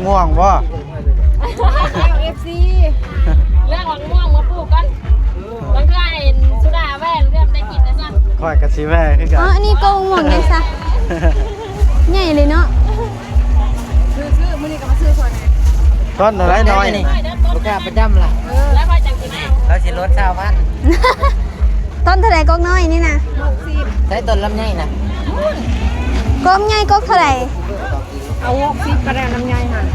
ມ່ວງບໍ່? ເອັຟຊີ ເລືອກໝາກມ່ວງມາປູກກ່ອນ ບາງເທື່ອໃຫ້ສຸດາແວ່ ເພື່ອໄດ້ກິນນະຊັ້ນ. ຂ້ອຍກໍຊິແວ່ຄືກັນ. ອໍ ອັນນີ້ກໍມ່ວງໄດ້ຊະ ໃຫຍ່ເລີຍເນາະ. ຊື້ໆ ມື້ນີ້ກໍມາຊື້ຂ້ອຍແດ່. ຕົ້ນເທົ່າໃດນ້ອຍ? ບໍ່ກ້າໄປດຳລະ. ເອີ ແລ້ວຂ້ອຍຈັ່ງຊິມາ. ລາວຊິລົດຊາວພັນ. ຕົ້ນເທົ່າໃດ ກົກນ້ອຍນີ້ນະ? ຫົກສິບ. ໃຊ້ຕົ້ນລຳໄຍນະ. ກົກໃຫຍ່ ກົກເທົ່າໃດ? ເອົາຫົກສິບກໍໄດ້ ລຳໄຍຫັ້ນ.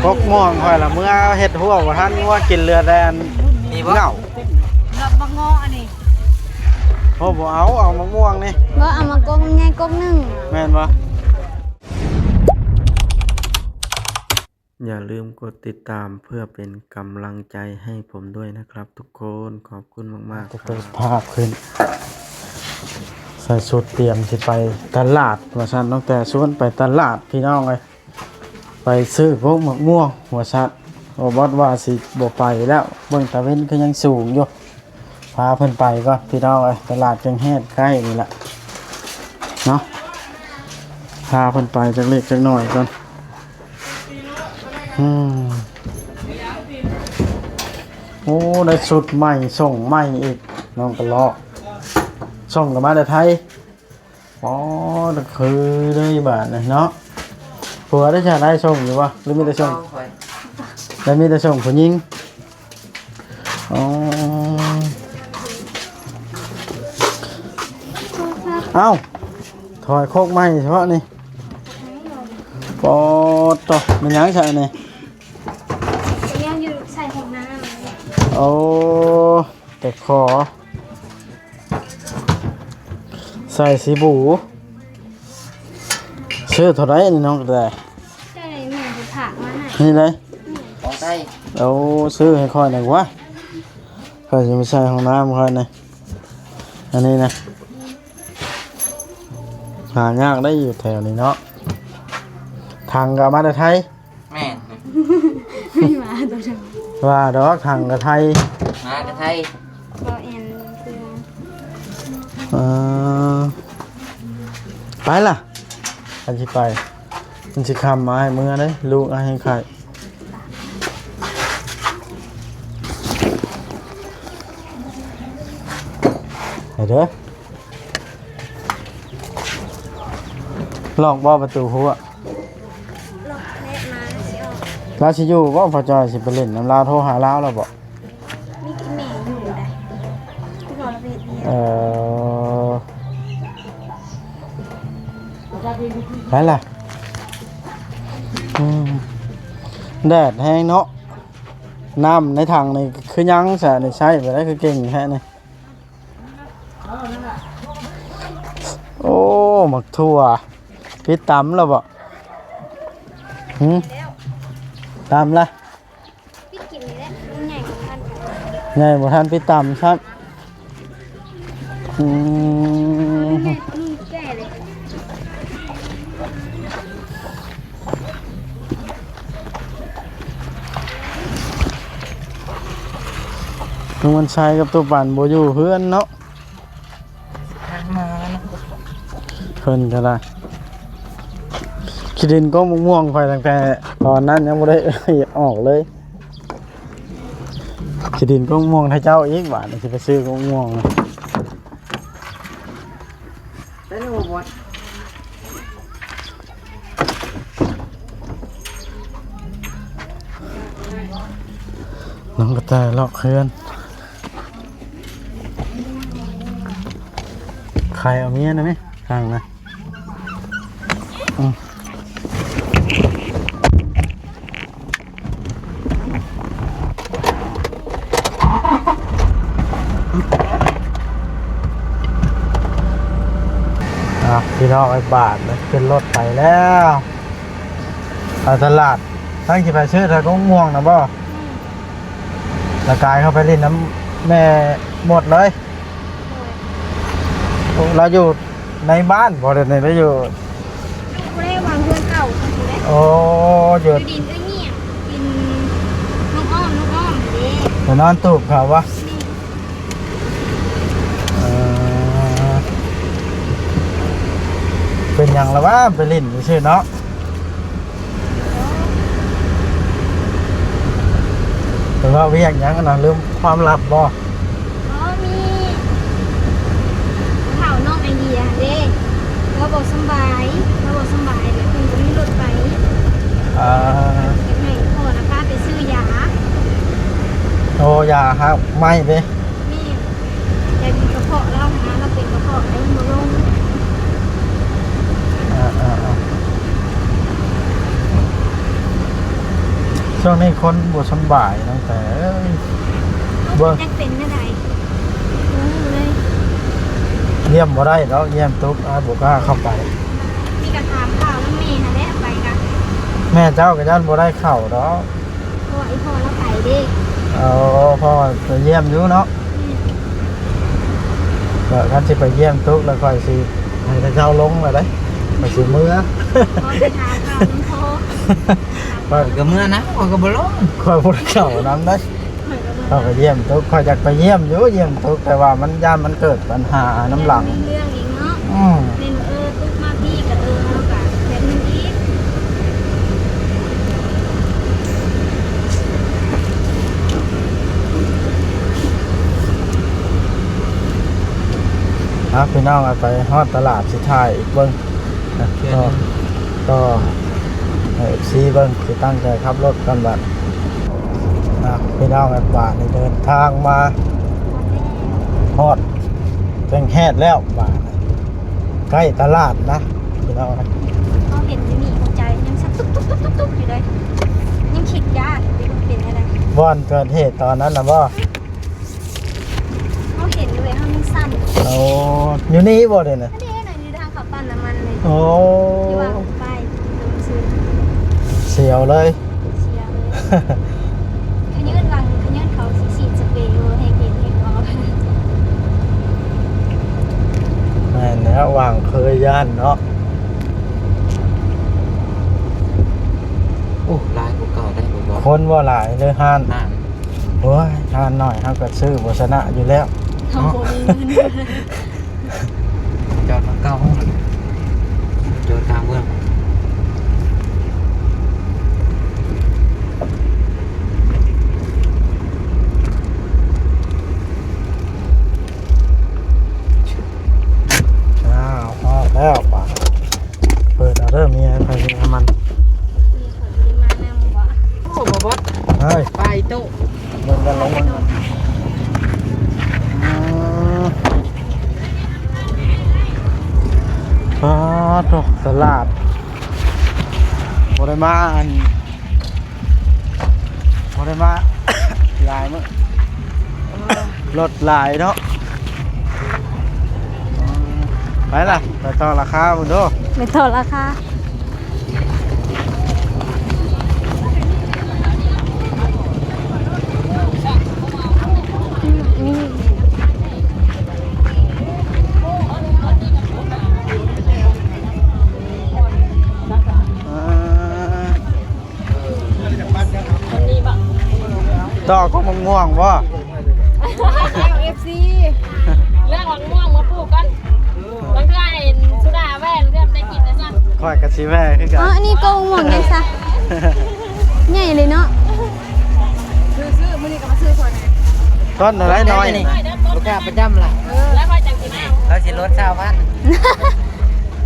ກົກມ່ວງຂ້ອຍລະເມືອເຮັດຮົ້ວບໍ່ທັນ ງົວກິນເຫຼືອແຕ່ອັນ ມີບໍ່? ເຫງົ້າ ແລ້ວບັກເງາະອັນນີ້. ໂອ້ ບໍ່ເອົາ ເອົາໝາກມ່ວງນີ້. ບໍ່ ເອົາໝາກກົກໃຫຍ່ກົກໜຶ່ງ. ແມ່ນບໍ່? อย่าลืมกดติดตามเพื่อเป็นกำลังใจให้ผมด้วยนะครับทุกคน ขอบคุณมากๆ ครับ ภาพขึ้น ใส่ชุดเตรียมสิไปตลาดว่าซั่น น้องแต่ชวนไปตลาดพี่น้องเอ้ย ไปซื้อพวกหมากม่วงว่าซั่น บ่บอดว่าสิบ่ไปแล้ว เบิ่งตาเว็นคือยังสูงอยู่ พาเพิ่นไปก่อนพี่น้องเอ้ย ตลาดแจ้งแฮดใกล้นี่แหละเนาะ พาเพิ่นไปจักเล็กจักน้อยก่อน อืม โอ้ ได้ชุดใหม่ ส่งใหม่อีก น้องกะเลาะ ส่งกลับมาแต่ไทย อ๋อ คือเลยบาดนี้เนาะ ผัวได้ชาติได้ส่งอยู่บ่ หรือมีแต่ส่ง แล้วมีแต่ส่งผู้หญิง อ๋อ เอ้า ถอยโคกใหม่เฉพาะนี่ ปอดโต มันยังใส่นี่ ยังอยู่ใส่ห้องน้ำ โอ้ แต่ขอ ใส่สีบู ซื้อเท่าไหร่นี่น้องกระแต ใช่ แม่ไปฝากมาให้ นี่เลย ของไทย เอาซื้อให้ข้อยหน่อยวะ ข้อยจะไปใส่ห้องน้ำข้อยนะ อันนี้นะ หายากได้อยู่แถวนี้เนาะ ถังก็เอามาแต่ไทย แม่น มีหมาตัวหนึ่ง ว่าดอก ถังกะไท หมากะไท บ่แอนเพื่อน เออ ไปล่ะ อันสิไป มันสิคำมาให้เมือเด้ ลูกให้ไข่ ไปเด้อ ล็อกบ่ประตูหัว ล็อกแทะมาสิออก ลาวสิอยู่บ่ พ่อจอยสิไปเล่นนำลาว โทรหาลาวแล้วบ่ มีแต่แม่อยู่ได้ คือบ่ละเวทเดียว เออ ไปล่ะ อืม แดดแฮงเนาะ น้ำในถังนี่คือยังซะนี่ ใช้ไปได้คือเก่งแท้นี่ โอ้ หมากถั่ว ปิดตำแล้วบ่ หึ ตำละ ปิดกินนี่แหละ มันใหญ่กว่ากัน ใหญ่บ่ทันปิดตำซ้ำ อืม มันแก่เลย ลุงวันชัยกับตู้ปั่นบ่อยู่เฮือนเนาะ ทางมาแล้วนะ เพิ่นก็ได้ ขี้ดินก็ม่วงๆ ข่อยตั้งแต่ตอนนั้นยังบ่ได้ออกเลย ขี้ดินก็ม่วงให้เจ้าอีก บาดนี้สิไปซื้อก็ม่วง ไปแล้วบ่บอส น้องกระต่ายล็อกเฮือน ใครเอาเมียนะแม่ ข้างนะ อืม อ่ะ พี่น้องไอ้บาทนะ ขึ้นรถไปแล้ว ไปตลาด ทั้งสิไปซื้อถ้าก็ม่วงนะบ่ อืม แล้วกายเข้าไปเล่นน้ำแม่หมดเลย โดย โอ้ เราอยู่ในบ้านบ่ เดี๋ยวนี้เราอยู่ บ่ได้วางเพื่อนเก่า โอ้ อยู่ อยู่ดินเอื้อยเงี่ยง ดินน้องอ้อม น้องอ้อมเด้ ไปนอนตูบเขาวะ นี่ เออ เป็นหยังละวะ ไปเล่นซื่อๆ เนาะ เออ ເວົ້າວຽກຫຍັງນະ? ລືມຄວາມລັບບໍ່? ອໍ ມີເຖົ້ານ້ອງໄອເດຍເດ້ ລາວບໍ່ສຳບາຍ ລາວບໍ່ສຳບາຍ ແລ້ວເພິ່ນບໍ່ມີລົດໄປ ອ່າ ຢາກໃຫ້ພໍ່ນະພາໄປຊື້ຢາ. ໂອ້ ຢາຫັກໄມ້ເດ້. ແມ່ນ ຢາກກິນກະເພາະລາວຫັ້ນນະ ລາວເປັນກະເພາະ ໄປບໍ່ລົງ. ອ່າໆໆ ຊ່ວງນີ້ຄົນບໍ່ສຳບາຍເນາະ ແຕ່ເອີຍ ບໍ່ ຈັກເປັນແນວໃດ ບໍ່ຮູ້ເລີຍ. ຢ້ຽມບໍ່ໄດ້ດອກ ຢ້ຽມຕຸກ ອ້າຍບໍ່ກ້າເຂົ້າໄປ. ມີກະຖາມຂ່າວນຳແມ່ຫັ້ນແຫຼະ ໄປກະ ແມ່ເຈົ້າກະຢ້ານບໍ່ໄດ້ເຂົ້າດອກ. ເພາະວ່າອີ່ພໍ່ລາວໄປເດ້. ອໍ ເພາະວ່າໄປຢ້ຽມຢູ່ເນາະ. ອືມ ກະຄັນຊິໄປຢ້ຽມຕຸກແລ້ວ ຂ້ອຍຊິໃຫ້ເຂົາເຈົ້າລົງແລ້ວເດ້ ຂ້ອຍຊິເມືອ. ຂໍໄປຖາມຂ່າວນຳພໍ່. ຂ້ອຍກະເມືອນຳ ຂ້ອຍກະບໍ່ລົງ ຂ້ອຍບໍ່ໄດ້ເຂົ້ານຳເດ້. ຂ້ອຍກະເມືອ ຂ້ອຍໄປຢ້ຽມຕຸກ ຂ້ອຍຢາກໄປຢ້ຽມຢູ່ ຢ້ຽມຕຸກ ແຕ່ວ່າມັນ ຢ້ານມັນເກີດບັນຫານຳຫຼັງ ມີເລື່ອງອີກເນາະ. ອືມ ແມ່ນ ເອີ ຕຸກມາພີ້ກະ ເອີ ເຮົາກະແບບນັ້ນອີກ. ອ່ະ ພີ່ນ້ອງ ໄປຮອດຕະຫຼາດ ຊິຖ່າຍອີກເບິ່ງ ຕໍ່ ຕໍ່ໃຫ້ເອັຟຊີເບິ່ງ ຊິຕັ້ງໃຈຂັບລົດກ່ອນບາດ. ອ່ະ ພີ່ນ້ອງ ບາດນີ້ເດີນທາງມາຮອດແຈ້ງແຮດແລ້ວ ບາດໃກ້ຕະຫຼາດນະ ພີ່ນ້ອງ. ເຮົາເຫັນຢູ່ນີ້ ຫົວໃຈຍັງສັ່ນຕຸບໆໆຢູ່ເລີຍ ຍັງຄິດຢ້ານຢູ່ ມັນເປັນແນວໃດ. ບ່ອນເກີດເຫດຕອນນັ້ນນະບໍ່? ເຮົາເຫັນຢູ່ເລີຍ ເຮົາຍັງສັ່ນ. ໂອ້ ຢູ່ນີ້ບໍ່ເດນະ? ອັນນີ້ນະ ຢູ່ທາງເຂົ້າປ້ຳນ້ຳມັນເລີຍ. ໂອ້ ຢູ່ວ່າງປ້າຍຊື່ ສຽວເລີຍ ສຽວເລີຍ. ຂະເຍີ້ນວ່າ ຂະເຍີ້ນເຂົາຊິສີດສະເປໂອ ແຮງເຫັນແຮງອອກ. ແມ່ນແລ້ວ ຫວ່າງເຄີຍຢ້ານເນາະ. ໂອ້ ຫຼາຍກວ່າເກົ່າໄດ໋ ບໍ່ ຄົນບໍ່ຫຼາຍເລີຍ ຮ້ານ ຮ້ານ ໂອ້ຍ ຮ້ານນ້ອຍເຮົາກະຊື້ບໍ່ຊະນະຢູ່ແລ້ວ ເຮົາບໍ່ມີເງິນ. ຈອດມາເກົ້າໂມງແລ້ວ ຈອດກາງເມືອງ. ອ້າວ ຮອດແລ້ວ ບາດ ເປີດເອົາເດີ ເມຍໃຜເມຍມັນ. ໂອ້ ບໍ່ບອດ ເຮີ້ຍ ໄປໂຕະ ເບິ່ງກັນ ລອງເບິ່ງກັນ. ອືມ ປາດໂທ້ ຕະຫຼາດ ບໍ່ໄດ້ມາ ອັນ ບໍ່ໄດ້ມາຫຼາຍມື້ ລົດຫຼາຍເນາະ. ໄປລະ ໄປຕໍ່ລາຄາພຸ້ນເດີ ໄປຕໍ່ລາຄາ. ຕໍ່ກົກໝາກມ່ວງບໍ່? ເອັຟຊີ ເລືອກໝາກມ່ວງມາປູກກ່ອນ. ບາງເທື່ອໃຫ້ສຸດາແວ່ ບາງເທື່ອໄດ້ກິນແລ້ວຊັ້ນ. ຂ້ອຍກະຊິແວ່ຄືກັນ. ອໍ ອັນນີ້ກົກໝາກມ່ວງໃຫຍ່ຊະ ໃຫຍ່ເລີຍເນາະ. ຊື້ໆ ມື້ນີ້ກະມາຊື້ຂ້ອຍແດ່. ຕົ້ນເທົ່າໃດນ້ອຍນີ້? ລູກຄ້າປະຈຳລະ. ເອີ ແລ້ວຂ້ອຍຈັ່ງຊິມາເອົາ ລາວຊິລົດຊາວພັນ.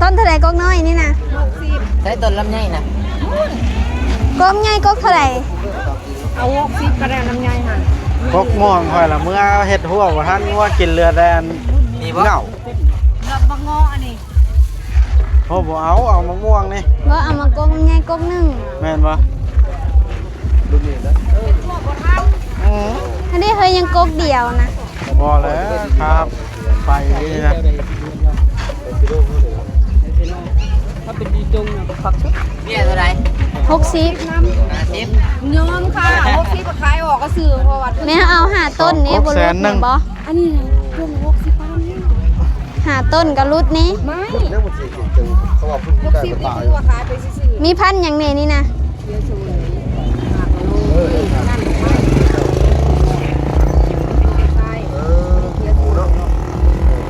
ຕົ້ນເທົ່າໃດກົກນ້ອຍນີ້ນະ? ຫົກສິບ. ໃຊ້ຕົ້ນລຳໄຍນະ. ກົກໃຫຍ່ກົກເທົ່າໃດ? ເອົາຫົກສິບກະໄດ້ ລຳໄຍຫັ້ນ. ກົກມ່ວງຂ້ອຍລະເມືອເຮັດຮົ້ວບໍ່ທັນ ງົວກິນເຫຼືອແຕ່ອັນ ນີ້ບໍ່? ເຫງົ້າ ເຫຼືອບັກເງາະອັນນີ້. ໂອ້ ບໍ່ເອົາ ເອົາໝາກມ່ວງນີ້. ບໍ່ ເອົາໝາກກົກໃຫຍ່ກົກໜຶ່ງ. ແມ່ນບໍ່? ເຮັດຮົ້ວບໍ່ທັນ. ອື ອັນນີ້ເຮີຍ ຍັງກົກດຽວນະ. ບໍ່ແລ້ວ ຄາບໄປນີ້ນະ. ຖ້າເປັນດີຈົງນະ ຄັກສຸດ. ເບຍເທົ່າໃດ? ຫົກສິບ. ຫ້າສິບ. ຍອມຄ່ະ ຫົກສິບ ຂາຍອອກກະຊື້ ເພາະວ່າ ແມ່ເອົາຫ້າຕົ້ນນີ້ ບໍ່ຫຼຸດແມ່ນບໍ່? ອັນນີ້ນະ ເພິ່ນຫົກສິບພັນ ຫ້າຕົ້ນກະຫຼຸດນີ້. ໄມ່ ຫົກສິບນີ້ຄືວ່າຂາຍໄປຊື່ໆ. ມີພັນຫຍັງແດ່ນີ້ນະ? ເອີ ເອີ ເອີ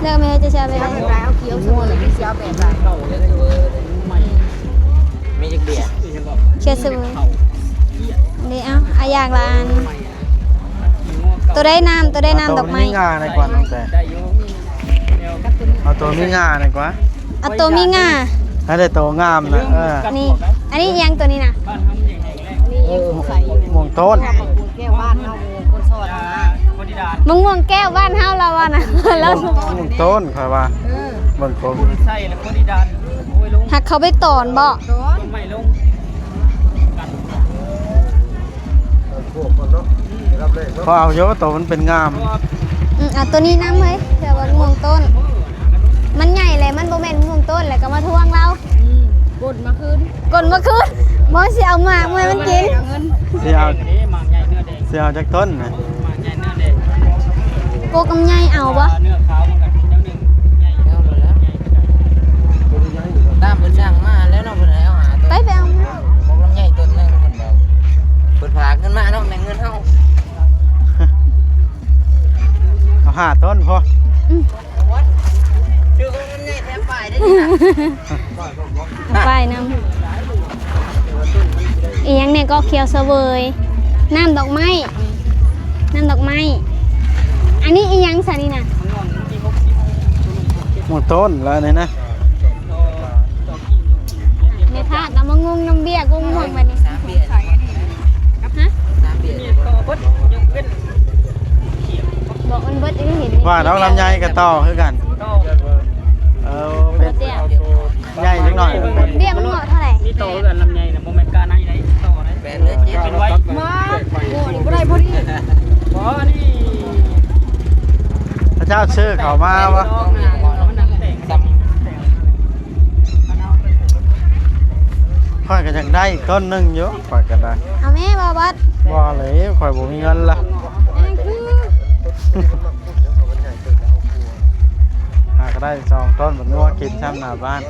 ເລືອກແມ່ ເຈົ້າຊິເອົາແບບໃດ? ເອົາຂຽວສະເໝີ ຫຼືຊິເອົາແບບໃດ? ມີຈັກເບຍ? ຂຽວສະເໝີ. ນີ້ເອົາ ເອົາຢ່າງລະອັນ. ໂຕໃດງາມ ໂຕໃດງາມດອກໄມ້ ເອົາໂຕມີງ່າໃນກວ່າ ເອົາໂຕມີງ່າໃນກວ່າ ເອົາໂຕມີງ່າ ໃຫ້ໄດ້ໂຕງາມນະ ເອີ ນີ້ ອັນນີ້ອີຫຍັງໂຕນີ້ນະ ມ່ວງຕົ້ນ ແກ້ວບ້ານເຮົາ ຄົນສອນນະ ມະມ່ວງແກ້ວບ້ານເຮົາລາວວ່ານະ ລາວ ມ່ວງຕົ້ນຂ້ອຍວ່າ ເອີ ເບິ່ງໂຕ ໃສ່ແລ້ວຄົນທີ່ດ້ານ ໂອ້ຍ ລົງ ຫາກເຂົາໄປຕອນບໍ່ ຕອນ ໄມ້ລົງ ພວກມັນເນາະ ເອີ ເຂົາເອົາຢູ່ ໂຕມັນເປັນງາມ ອືມ ເອົາໂຕນີ້ນຳເຮີ້ຍ ເພື່ອວ່າມ່ວງຕົ້ນ ມັນໃຫຍ່ແລ້ວ ມັນບໍ່ແມ່ນມ່ວງຕົ້ນ ແລ້ວກໍມາທວງລາວ ອືມ ກົນມາຄືນ ກົນມາຄືນ ບໍ່ ຊິເອົາໝາກມາໃຫ້ມັນກິນ ເອີ ມັນແພງເດ້ ໝາກໃຫຍ່ເນື້ອແດງ ຊິເອົາຈັກຕົ້ນນະ ໝາກໃຫຍ່ເນື້ອແດງ ກົກມັນໃຫຍ່ເອົາບໍ່ ເນື້ອຂາວມັນກໍແນວໜຶ່ງ ໃຫຍ່ ເອົາໂລດແລ້ວ ຕາມເພິ່ນສັ່ງມາແລ້ວເນາະ ເພິ່ນໃຫ້ເອົາຫາຕົ້ນ ໄປ ໄປເອົາມາ ໝາກລຳໄຍຕົ້ນໜຶ່ງ ເພິ່ນບອກ ເພິ່ນຝາກເງິນມາເນາະ ແມ່ນເງິນເຮົາ ເອົາຫ້າຕົ້ນພໍ ອືມ ຖືກຂອງລຳໄຍແຖມປ້າຍໄດ້ນີ້ນະ ປ້າຍນຳ ອີຫຍັງແດ່ກໍ ຂຽວສະເຫວີຍ ນ້ຳດອກໄມ້ ນ້ຳດອກໄມ້ ອັນນີ້ອີຫຍັງຊະນີ້ນະ ໝາກຕົ້ນລະນີ້ນະ ແມ່ທາດລະມາງຸ່ງນຳເບ້ຍກຸ້ງມ່ວງບັດນີ້ ຮະ ບໍ່ ມັນເບິດ ອັນນີ້ເຫັນ ວ່າດອກລຳໄຍກໍຕໍ່ຄືກັນ ເອີ ເປັນ ໃຫຍ່ຈັກໜ້ອຍ ເບ້ຍມັນເໝາະເທົ່າໃດ ມີຕໍ່ຄືກັນ ລຳໄຍນະ ບໍ່ແມ່ນກາໃນໃດ ຕໍ່ໄດ້ ແປດເລີຍ ເຈັດ ເປັນໄວ້ ມາ ໂອ້ ນີ້ບໍ່ໄດ້ພໍດີ ບໍ່ ອັນນີ້ ພະເຈົ້າຊື້ເຂົ້າມາບໍ່ ຂ້ອຍກໍຢາກໄດ້ຕົ້ນໜຶ່ງຢູ່ ຂ້ອຍກໍໄດ້ ເອົາແມ່ ບໍ່ບັດ ບໍ່ເລີຍ ຂ້ອຍບໍ່ມີເງິນລະ ຫາກໍໄດ້ສອງຕົ້ນ ບັກງົວກິນຊ້ຳໜ້າບ້ານ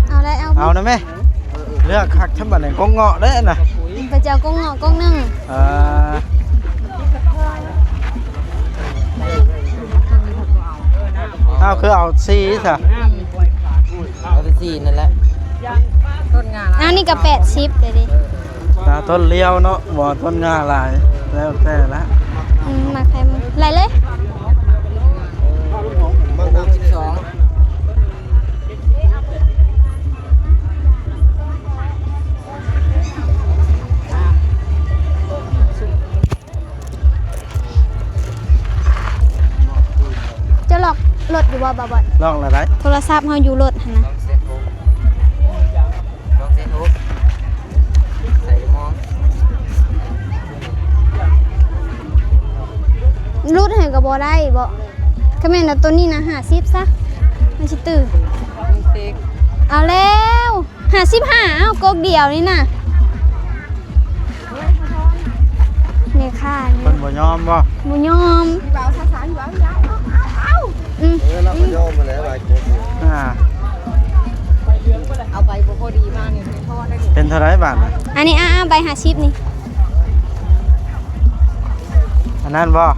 ເອົາໄດ້ ເອົາ ເອົານະແມ່ ເລືອກຄັກຊຳບັດນີ້ ກົກເງາະເດ້ນະ ໄປເຈົ້າກົກເງາະກົກໜຶ່ງ ເອີ ເອົາ ຄືເອົາສີ່ຊະ ເອົາແຕ່ສີ່ນັ້ນແຫຼະ ຕົ້ນງາ ອັນນີ້ກໍແປດສິບເດ້ ຕາຕົ້ນລຽວເນາະ ບໍ່ຕົ້ນງາຫຼາຍ ແລ້ວແຕ່ລະ ອືມ ມັກໃຜມັກ ໄລ່ເລີຍ ມັກສິບສອງ ເຈົ້າລັອກລົດຢູ່ບໍ່ ບ່າວບອດ? ລັອກແລ້ວໃດ໋ ໂທລະສັບເຮົາຢູ່ລົດຫັ້ນນະ ສອງແສນຫົກ ໃສ່ໝອງ ຫຼຸດໃຫ້ກໍບໍ່ໄດ້ບໍ? ຄັນແມ່ນແລ້ວໂຕນີ້ນະ ຫ້າສິບຊະ ມັນຊິຕື້ ເອົາແລ້ວ ຫ້າສິບຫ້າ ເອົາ ກົກດຽວນີ້ນະ ແມ່ຄ້ານີ້ ເພິ່ນບໍ່ຍອມບໍ? ບໍ່ຍອມ ເອົາ ເອົາ ເອົາ ອືມ ເອີ ລາວກໍຍອມມາແລ້ວ ຫຼາຍກົກຢູ່ ອ່າ ເອົາໄປບໍ່ພໍດີມານີ້ ເປັນເທົ່າໃດບາດນະ? ອັນນີ້ ອ່າ ອ່າ ໃບຫ້າສິບນີ້ ອັນນັ້ນບໍ່?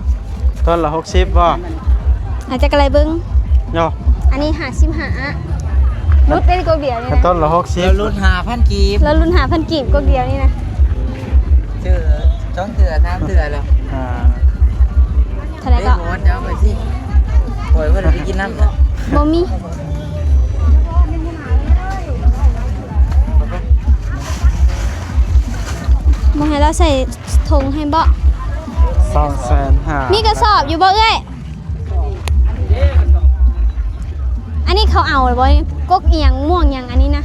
ຕົ້ນລະຫົກສິບບໍ່? ອາດຈະກະໄລເບິ່ງ ໂຍ ອັນນີ້ຫ້າສິບຫ້າ ຫຼຸດໄດ້ກົກດຽວນີ້ນະ ຕົ້ນລະຫົກສິບ ລະຫຼຸດຫ້າພັນກີບ ລະຫຼຸດຫ້າພັນກີບ ກົກດຽວນີ້ນະ ຊື້ສອງເທື່ອສາມເທື່ອແລ້ວ ອ່າ ເທົ່າໃດກໍ ເອົາໄປຊິ ໂອ້ຍ ບໍ່ໄດ້ໄປກິນນ້ຳ ບໍ່ມີ ບໍ່ໃຫ້ລາວໃສ່ ຖົງໃຫ້ບໍ? ສອງແສນຫ້າ ມີກະສອບຢູ່ບໍເອື້ອຍ? ອັນນີ້ເຂົາເອົາແລ້ວບໍ? ກົກອີ່ຫຍັງ ມ່ວງຫຍັງອັນນີ້ນະ?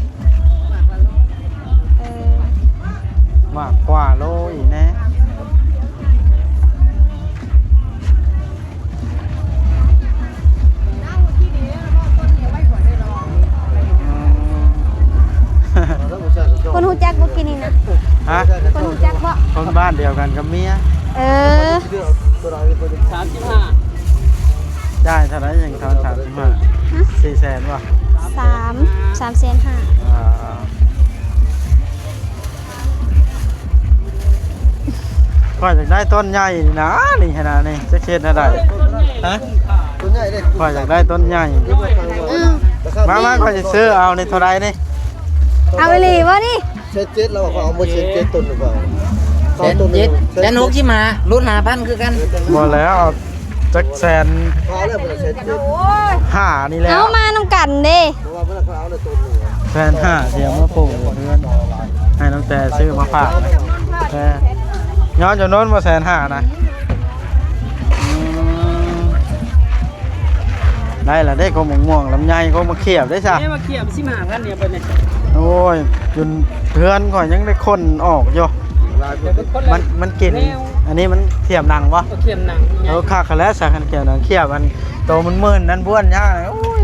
ເອີ ໝາກກວ່າໂລອີກແນ່. ຄົນຮູ້ຈັກບໍ່ ກິນນີ້ນະ? ຮະ? ຄົນຮູ້ຈັກບໍ່? ຄົນບ້ານດຽວກັນກັບເມຍ. ເອີ ສາມສິບຫ້າ ຈ່າຍເທົ່າໃດຈັ່ງທອນ ສາມສິບຫ້າ? ຮະ? ສີ່ແສນບໍ່? ສາມ ສາມແສນຫ້າ. ອ່າ. ຂ້ອຍຢາກໄດ້ຕົ້ນໃຫຍ່ນີ້ນະ ນີ້ຫັ້ນນະ ນີ້ ຈັກເຮັດແນວໃດ? ຮະ? ຕົ້ນໃຫຍ່ເດ້ ຂ້ອຍຢາກໄດ້ຕົ້ນໃຫຍ່. ອືມ ມາ ມາ ຂ້ອຍຊິຊື້ເອົານີ້ ເທົ່າໃດນີ້? ເອົາອີ່ຫຼີບໍ່ນີ້? ແສນເຈັດ ລາວວ່າເຂົາເອົາໝົດແສນເຈັດຕົ້ນຫຼືເປົ່າ? ແສນເຈັດ ແສນຫົກສິບຫ້າ ຫຼຸດຫ້າພັນຄືກັນ. ບໍ່ແລ້ວ ຈັກແສນຫ້ານີ້ແຫຼະ ເອົາມານຳກັນເດ້. ແສນຫ້າ ຊິເອົາມາປູກເຮືອນ ໃຫ້ນ້ອງແຕ່ຊື້ມາຝາກ. ແຕ່ຍອດຈຳນວນບໍ່ ແສນຫ້ານະ? ອືມ ໄດ້ລະເດ້ ກົກໝາກມ່ວງ ລຳໄຍ ກົກໝາກຂຽບເດ້ຊະ. ເດ້ ໝາກຂຽບສິບຫ້າພັນນີ້ ເອົາໄປນີ້. ໂອ້ຍ ຈົນເຮືອນຂ້ອຍຍັງໄດ້ຂົນອອກຢູ່. ມັນ ມັນກິນ ອັນນີ້ມັນຂຽບໜັງບໍ່? ເອີ ຂຽບໜັງ. ເອີ ຄັກແລ້ວຊະ ຄັນຂຽບໜັງ ຂຽບອັນໂຕມື່ນໆນັ້ນບ້ວນຍາກ. ໂອ້ຍ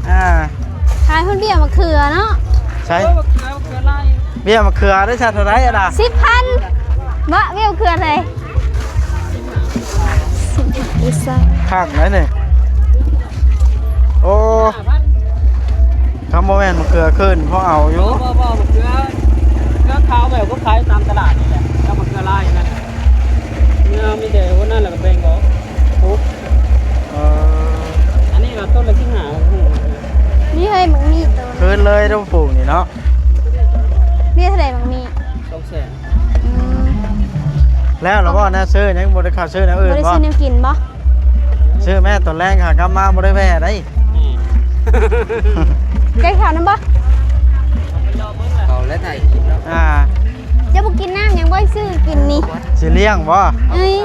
ອ່າ ຂາຍພຸ້ນເບ້ຍມະເຂືອເນາະ. ໃສ ເອີ ເບ້ຍມະເຂືອ ເບ້ຍມະເຂືອໄດ້ຊະ ເທົ່າໃດອະດາ? ສິບພັນ. ເບ້ຍມະເຂືອເທົ່າໃດ? ຄັກຫຼາຍນີ້. ໂອ້ ຄຳບໍ່ແມ່ນມະເຂືອຄືນ ພໍເອົາຢູ່. ບໍ່ ບໍ່ ບໍ່ ມະເຂືອ ເຂືອຂາວແບບເຂົາຂາຍຕາມຕະຫຼາດນີ້ແຫຼະ ກັບມະເຂືອລາຍນັ້ນ. ເມື່ອມີແຕ່ຄົນນັ້ນແລ້ວກໍແບ່ງອອກປູກ. ເອີ ອັນນີ້ລະຕົ້ນລະສິບຫ້າ. ນີ້ເຮີ້ຍ ໝາກມີ້ໂຕ ຄືນເລີຍ ຕ້ອງປູກນີ້ເນາະ. ມີເທົ່າໃດໝາກມີ້? ສອງແສນ. ອືມ ແລ້ວລະບໍ່ ແນວຊື້ ຍັງບໍ່ໄດ້ເຂົ້າຊື້ແນວອື່ນບໍ່? ບໍ່ໄດ້ຊື້ແນວກິນບໍ່? ຊື້ແມ່ ຕອນແລງຫາກັບມາບໍ່ໄດ້ແວ່ໃດ. ອືມ ເຈົ້າເຂົ້ານຳບໍ່? ເຂົ້າແລ້ວຖ່າຍຄລິບເນາະ. ອ່າ ເຈົ້າບໍ່ກິນນ້ຳຫຍັງບໍ່? ຊື້ກິນນີ້ ຊິລ້ຽງບໍ່? ເອີຍ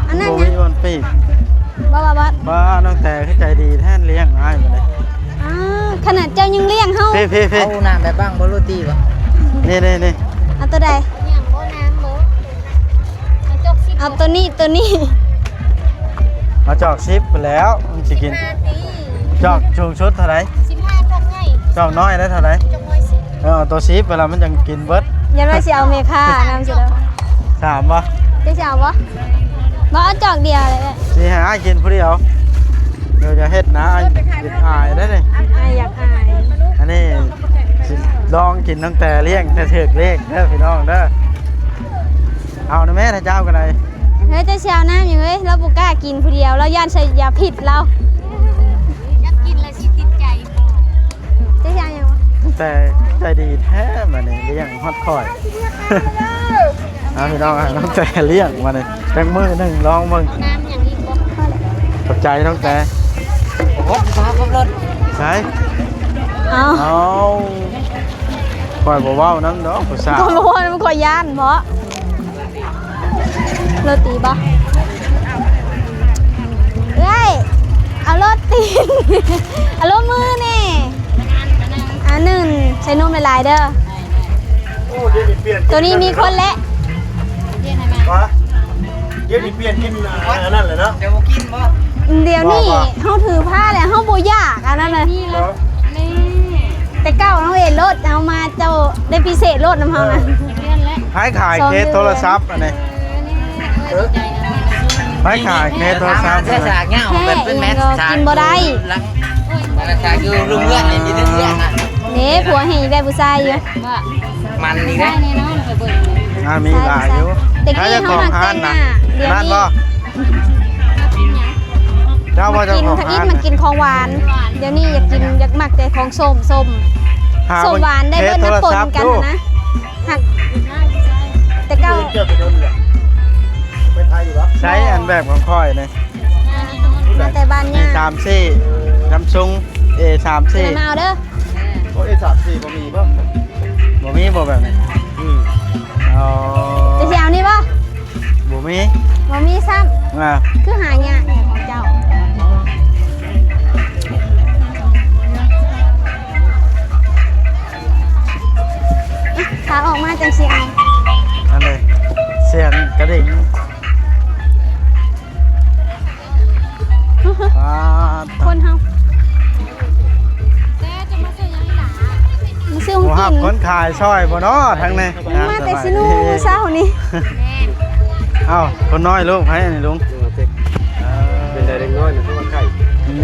ອັນນັ້ນຫຍັງ? ບໍ່ມີບ່ອນປີກ. ບໍ່ ບໍ່ ບໍ່ ວ່ານ້ອງແຕ່ຄືໃຈດີແທ້ ລ້ຽງອ້າຍມາເດ້. ອ້າ ຂະໜາດເຈົ້າຍັງລ້ຽງເຮົາ. ເພ ເພ ເພ ເອົານ້ຳແບບບັງບໍ່ ໂຣຕີບໍ່? ນີ້ ນີ້ ນີ້ ເອົາໂຕໃດ? ເອົາໂຕນີ້ ໂຕນີ້. ມາຈອກສິບໄປແລ້ວ ມັນຊິກິນ. ຈອກສູງສຸດເທົ່າໃດ? ສິບຫ້າ ຈອກໃຫຍ່. ຈອກນ້ອຍໄດ້ເທົ່າໃດ? ຈອກນ້ອຍສິບ. ເອີ ເອົາໂຕສິບໄປແລ້ວມັນຈັ່ງກິນເບິດ. ຢ່າວ່າຊິເອົາແມ່ຄ້ານຳຊິດອກ. ສາມບໍ່? ເຈົ້າຊິເອົາບໍ່? ບໍ່ ເອົາຈອກດຽວເລີຍ. ຊິໃຫ້ອ້າຍກິນຜູ້ດຽວ. ດຽວຢ່າເຮັດນະ ອ້າຍຢາກອາຍເດ້ນີ້. ອ້າຍຢາກອາຍ. ອັນນີ້ຊິລອງກິນຕັ້ງແຕ່ລ້ຽງ ແຕ່ຖືກເລກເດີພີ່ນ້ອງເດີ. ເອົານະແມ່ ຖ້າເຈົ້າກໍໄດ້. ເຮີ້ຍ ເຈົ້າຊິເອົານ້ຳຫຍັງເອີຍ? ລາວບໍ່ກ້າກິນຜູ້ດຽວ ລາວຢ້ານໃສ່ຢາພິດລາວ. ຢາກກິນແລ້ວຊິຕິດໃຈ. ເຈົ້າຊິເອົາຫຍັງ? ແຕ່ໃຈດີແທ້ ບາດນີ້ລ້ຽງຮອດຂ້ອຍ. ເອົາພີ່ນ້ອງ ໃຫ້ນ້ອງແຕ່ລ້ຽງບາດນີ້ ຈັກມື້ໜຶ່ງລອງເບິ່ງ. ເອົານ້ຳຫຍັງອີກບໍ່? ຂອບໃຈນ້ອງແຕ່. ໂອ້ໂຫ ພາຂັບລົດ. ໃສ? ເອົາ ເອົາ ຂ້ອຍບໍ່ເວົ້ານຳດອກຜູ້ສາວ. ຂ້ອຍບໍ່ເວົ້ານຳ ຂ້ອຍຢ້ານເບາະ. ໂຣຕີບໍ່? ເອື້ອຍ ເອົາໂຣຕີ ເອົາໂລມືແດ່. ອັນໜຶ່ງ ໃສ່ນົມຫຼາຍໆເດີ. ໂອ້ ດຽວນີ້ປ່ຽນ ໂຕນີ້ມີຄົນແລ້ວ. ວະ ດຽວນີ້ປ່ຽນກິນ ອ່າ ອັນນັ້ນແຫຼະເນາະ. ດຽວບໍ່ກິນບໍ່? ດຽວນີ້ ບໍ່ ບໍ່ ເຮົາຖືພາແລ້ວ ເຮົາບໍ່ຢາກອັນນັ້ນນະ. ນີ້ລະ ເນາະ ນີ້ ແຕ່ເກົ່າເຮົາເຫັນໂລດ ເຮົາມາເຈົ້າໄດ້ພິເສດໂລດນຳເຮົານະ. ເອີ ໃຜຂາຍເຄສໂທລະສັບອັນນີ້? ເອີ ໃຜຂາຍເຄສໂທລະສັບ? ແທ້ ແທ້ ແທ້ ແບບເປັນແມັດ ຫຍັງກໍກິນບໍ່ໄດ້. ສາກຢູ່ເຮືອນນີ້ ມີແຕ່ເຮືອນນະ. ເດ້ ຜົວແຮ່ງຢາກໄດ້ຜູ້ຊາຍຢູ່. ມັນນີ້ເດ້ ງານມີຫຼາຍຢູ່. ແຕ່ກີ້ເຮົາມັກແຕ່ງໜ້າ ດຽວນີ້ ຮ້ານບໍ່? ເຈົ້າວ່າເຈົ້າຂອງຮ້ານ ມັກກິນຂອງຫວານ. ດຽວນີ້ຢາກກິນ ຢາກມັກແຕ່ຂອງສົ້ມ ສົ້ມ ສົ້ມຫວານໄດ້ເບິດນະ ປົນກັນນະ. ຫາກແຕ່ເກົ່າ ໃຊ້ອັນແບບຂອງຂ້ອຍນີ້ ມາແຕ່ບ້ານຍ່າ ເອ ສາມສີ່ ຊຳຊຸງ ເອ ສາມສີ່ ມາເອົາເດີ. ໂອ້ ເອ ສາມສີ່ ບໍ່ມີບໍ່? ບໍ່ມີບໍ່ແບບນີ້? ອືມ ອໍ ເຈົ້າຊິເອົານີ້ບໍ່? ບໍ່ມີ ບໍ່ມີຊ້ຳ. ອ່າ ຄືຫາຍາກແທ້ຂອງເຈົ້າ. ຖ້າອອກມາຈັ່ງຊິເອົາ. ອັນໃດ ສຽງກະດິ່ງ. ອ່າ ຄົນເຮົາ ມາຊື້ຫຍັງອີ່ຫຼ້າ? ມາຊື້ຂອງກິນ. ບໍ່ຮັບຄົນຂາຍຊ່ອຍບໍ່ເນາະທາງນີ້? ມາແຕ່ຊິນູເຊົ້ານີ້. ເອົ້າ ຄົນນ້ອຍລູກໃຜອັນນີ້ລຸງ? ເປັນໃດເດັກນ້ອຍນະ ຄືວ່າໄຂ້?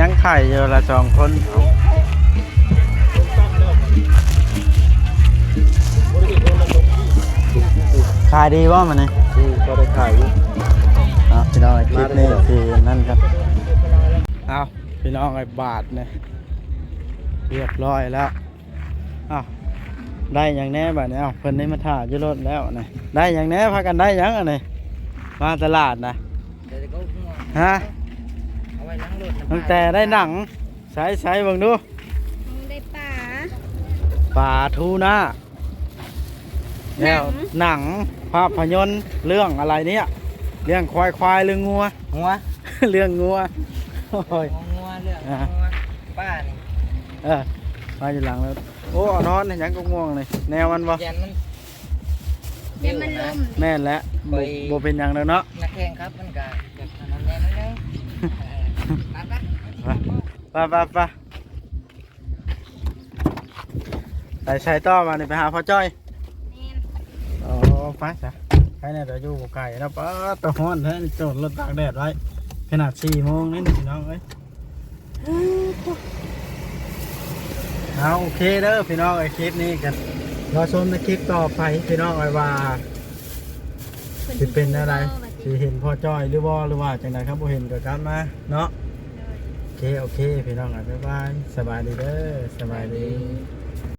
ຍັງໄຂ້ຢູ່ລະສອງຄົນ. ຂາຍດີບໍ່ມື້ນີ້? ອືມ ພໍໄດ້ຂາຍຢູ່. ເອົາ ພີ່ນ້ອງ ຄລິບນີ້ຊິນັ້ນກັນ. ເອົາ ພີ່ນ້ອງເອີຍ ບາດນີ້ຮຽບຮ້ອຍແລ້ວ. ເອົາ ໄດ້ຫຍັງແດ່ບາດນີ້? ເອົ້າ ເພິ່ນໄດ້ມາຖ້າຢູ່ລົດແລ້ວນີ້. ໄດ້ຫຍັງແດ່? ພາກັນໄດ້ຫຍັງອັນນີ້? ມາຕະຫຼາດນະ. ເດີ ກໍຫົວ ຮະ? ເອົາໄວ້ຫຼັງລົດນະ. ຕັ້ງແຕ່ໄດ້ໜັງ. ໃສ່ ໃສ່ເບິ່ງດູ. ໄດ້ປາ ປາທູນາ. ແລ້ວ ໜັງ ໜັງ ພາບພະຍົນເລື່ອງອະໄລເນີ້ຍ? ເລື່ອງຄວາຍ ຄວາຍ ເລື່ອງງົວ? ງົວ ເລື່ອງງົວ. ໂອ້ຍ ງົວ ງົວ ເລື່ອງ ອ່າ ງົວ ປ້ານີ້. ເອີ ມາຢູ່ຫຼັງແລ້ວ. ໂອ້ ເອົານອນຫຍັງກໍງ່ວງນີ້ ແນວມັນບໍ່? ຢ້ານມັນ ຢ້ານມັນລົ້ມ. ແມ່ນແຫຼະ ບໍ່ ບໍ່ເປັນຫຍັງດອກເນາະ. ນັກແຂ່ງຂັນມັນກໍແບບນັ້ນແດ່ໜ້ອຍໜຶ່ງ. ໄປ ໄປ ໄປ ໄປ. ໄປໃສຕໍ່ບາດນີ້? ໄປຫາພໍ່ຈ້ອຍ? ແມ່ນ. ອໍ ໄປຊະ. ໃຜແນ່ ແຕ່ຢູ່ບໍ່ໄກເນາະ. ປາດ ຕາຮ້ອນແທ້ນີ້ ຈອດລົດຕາກແດດໄວ້ ຂະໜາດສີ່ໂມງນີ້ພີ່ນ້ອງເອີຍ. ເອົາ ໂອເຄເດີພີ່ນ້ອງເອີຍ ຄລິບນີ້ກໍລໍຊົມໃນຄລິບຕໍ່ໄປພີ່ນ້ອງເອີຍ ວ່າຊິເປັນແນວໃດ ຊິເຫັນພໍ່ຈ້ອຍຫຼືບໍ່ ຫຼືວ່າຈັ່ງໃດ. ຄັນບໍ່ເຫັນກໍກັບມາເນາະ. ໂອເຄ ໂອເຄ ພີ່ນ້ອງເອີຍ ບາຍບາຍ ສະບາຍດີເດີ ສະບາຍດີ.